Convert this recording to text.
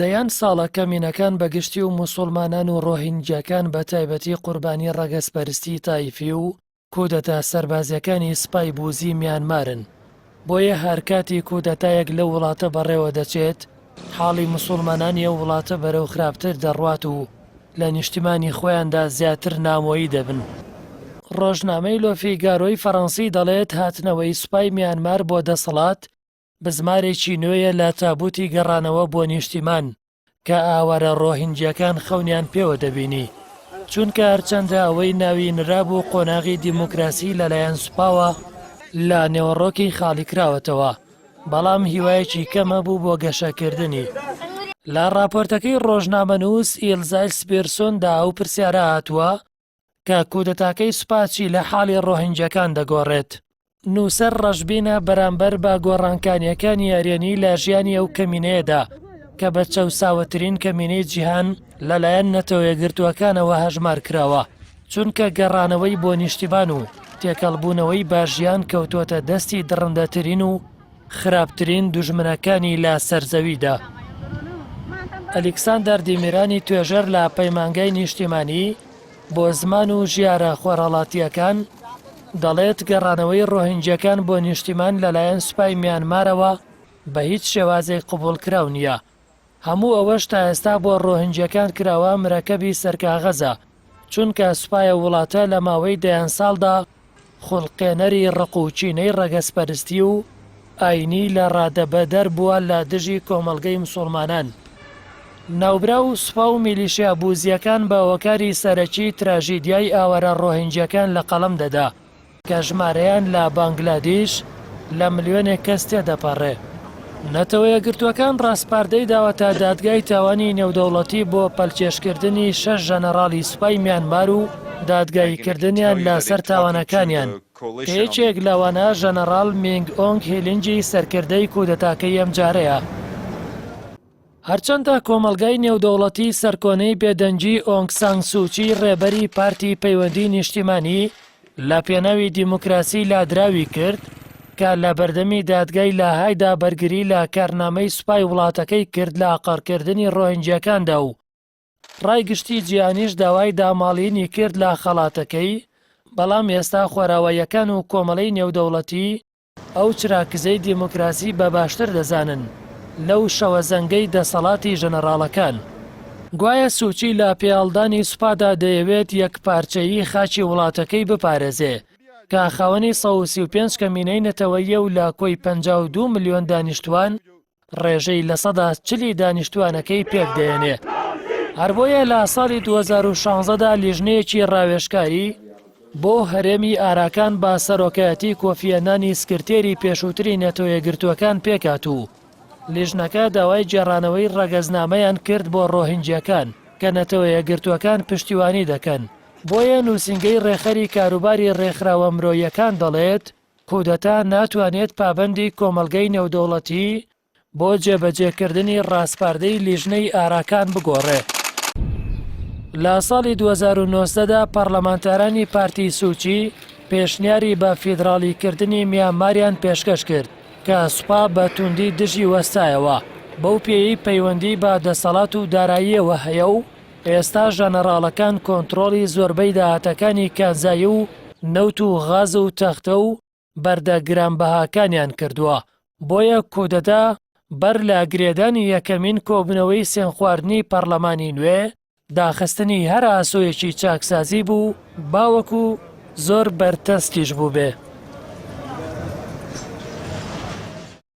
دەیان ساڵە کەمینەکان بە گشتی و موسوڵمانان و ڕۆهینگیاکان بە تایبەتی قوربانی ڕەگەزپەرستی تایفی و کودەتا سەربازیەکانی سپای بوزی میانمارن، بۆیە هەرکاتی کودەتایەک لەو وڵاتە بەڕێوە دەچێت، حاڵی موسوڵمانانی ئەو وڵاتە بەرەو خراپتر دەڕوات و لە نیشتیمانی خۆیاندا زیاتر نامۆیی دەبن. ڕۆژنامەی لۆفیگارۆی فەڕەنسی دەڵێت هاتنەوەی سوپای میانمار بۆ دەسەڵات بزمارێکی نوێیە لە تابوتی گەڕانەوە بۆ نیشتیمان کە ئاوارە ڕۆهینگیەکان خەونیان پێوە دەبینی، چونکە هەرچەندە ئەوەی ناوی نرابوو قۆناغی دیموکراسی لەلایەن سوپاوە لە نێوەڕۆکی خاڵیکراوەتەوە، بەڵام هیوایەکی کەم هەبوو بۆ گەشەکردنی. لە ڕاپۆرتەکەی ڕۆژنامەنووس ئیلزایل سپیرسۆندا ئەو پرسیارە هاتووە کە کودەتاکەی سوپا چی لە حاڵی ڕۆهینجەکان دەگۆڕێت. نووسەر ڕەشبینە بەرامبەر بە گۆڕانکارییەکانی ئەرێنی لە ژیانی ئەو کەمینەیەدا کە بە چەوساوەترین کەمینەی جیهان لەلایەن نەتەوەیەکگرتووەکانەوە هەژمار کراوە، چونکە گەڕانەوەی بۆ نیشتیمان و تێکەڵبوونەوەی بە ژیان کەوتووەتە دەستی دڕندەترین و خراپترین دوژمنەکانی لە سەرزەویدا. ئەلیکساندەر دیمیرانی توێژەر لە پەیمانگای نیشتیمانی بۆ زمان و ژیارە خۆرهەڵاتییەکان دەڵێت گەڕانەوەی ڕۆهینجیەکان بۆ نیشتیمان لەلایەن سوپای میانمارەوە بە هیچ شێوازێک قبوڵکراو نییە. هەموو ئەوەش تا ئێستا بۆ ڕۆهینجیەکان کراوە مرەکەبی سەرکاغەزە، چونکە سوپای ئەو وڵاتە لە ماوەی دەیان ساڵدا خوڵقێنەری ڕق و کینەی ڕەگەزپەرستی و ئاینی لە ڕادەبەدەر بووە لە دژی کۆمەڵگەی مسوڵمانان. ناوبراو سوپا و میلیشیا بوزییەکان بە هۆکاری سەرەکی تراژیدیای ئاوارە ڕۆهینجیەکان لە قەڵەم دەدا. کە ژمارەیان لە بانگلادیش لە ملیۆنێک کەس تێدەپەڕێ. نەتەوەیەکگرتووەکان ڕاسپاردەی داوەتە دادگای تاوانی نێودەوڵەتی بۆ پەلکێشکردنی شەش ژەنەڕاڵی سوپای میانمار و دادگاییکردنیان لەسەر تاوانەکانیان، کە یەکێک لەوانە ژەنەڕاڵ مینگ ئۆنگ هیلینگی سەرکردەی کودەتاکەی ئەمجارەیە. هەرچەندە کۆمەڵگای نێودەوڵەتی سەرکۆنەی بێدەنگی ئۆنگ سانگ سوچی ڕێبەری پارتی پەیوەندی نیشتیمانی لە پێناوی دیموکراسی لادراوی کرد کە لە بەردەمی دادگای لاهایدا بەرگری لە کارنامەی سوپای وڵاتەکەی کرد لە قڕکردنی ڕۆهینجیەکاندا و ڕای گشتی جیهانیش داوای داماڵینی کرد لە خەڵاتەکەی، بەڵام ئێستا خۆراواییەکان و کۆمەڵەی نێودەوڵەتی ئەو چراکزەی دیموکراسی بە باشتر دەزانن لەو شەوەزەنگەی دەسەڵاتی ژەنەڕاڵەکان. گوایە سوچی لە پێهەڵدانی سوپادا دەیەوێت یەکپارچەیی خاکی وڵاتەکەی بپارێزێ کە خاوەنی 135 کەمینەی نەتەوەییە و لە کۆی 52 ملیۆن دانیشتوان ڕێژەی 40% دانیشتوانەکەی پێکدەێنێ. هەر بۆیە لە ساڵی 2016 دا لیژنەیەکی ڕاوێژکاری بۆ هەرێمی ئاراکان بە سەرۆکایەتی کۆفی ئەنانی سکرتێری پێشووتری نەتەوەیەکگرتووەکان پێکهات و لیژنەکە داوای گێڕانەوەی ڕەگەزنامەیان کرد بۆ ڕۆهینجیەکان کە نەتەوەیەکگرتووەکان پشتیوانی دەکەن. بۆیە نووسینگەی ڕێکخەری کاروباری ڕێکخراوە مرۆییەکان دەڵێت کودەتا ناتوانێت پابەندی کۆمەڵگەی نێودەوڵەتی بۆ جێبەجێکردنی ڕاسپاردەی لیژنەی ئاراکان بگۆڕێ. لە ساڵی 2019 دا پەڕلەمانتارانی پارتی سوچی پێشنیاری بە فیدڕاڵیکردنی میانماریان پێشکەش کرد کە سوپا بە توندی دژی وەستایەوە بەو پێیەی پەیوەندی بە دەسەڵات و داراییەوە هەیە و ئێستا ژەنەڕاڵەکان کۆنتڕۆڵی زۆربەی داهاتەکانی کانزایی و نەوت و غاز و تەختە و بەردە گرانبەهاکانیان کردووە، بۆیە کودەتا بەر لە گرێدانی یەکەمین کۆبوونەوەی سێنخواردنی پەڕلەمانی نوێ، داخستنی هەر ئاسۆیەکی چاکسازی بوو باوەکو زۆر بەرتەسکیش بووبێ.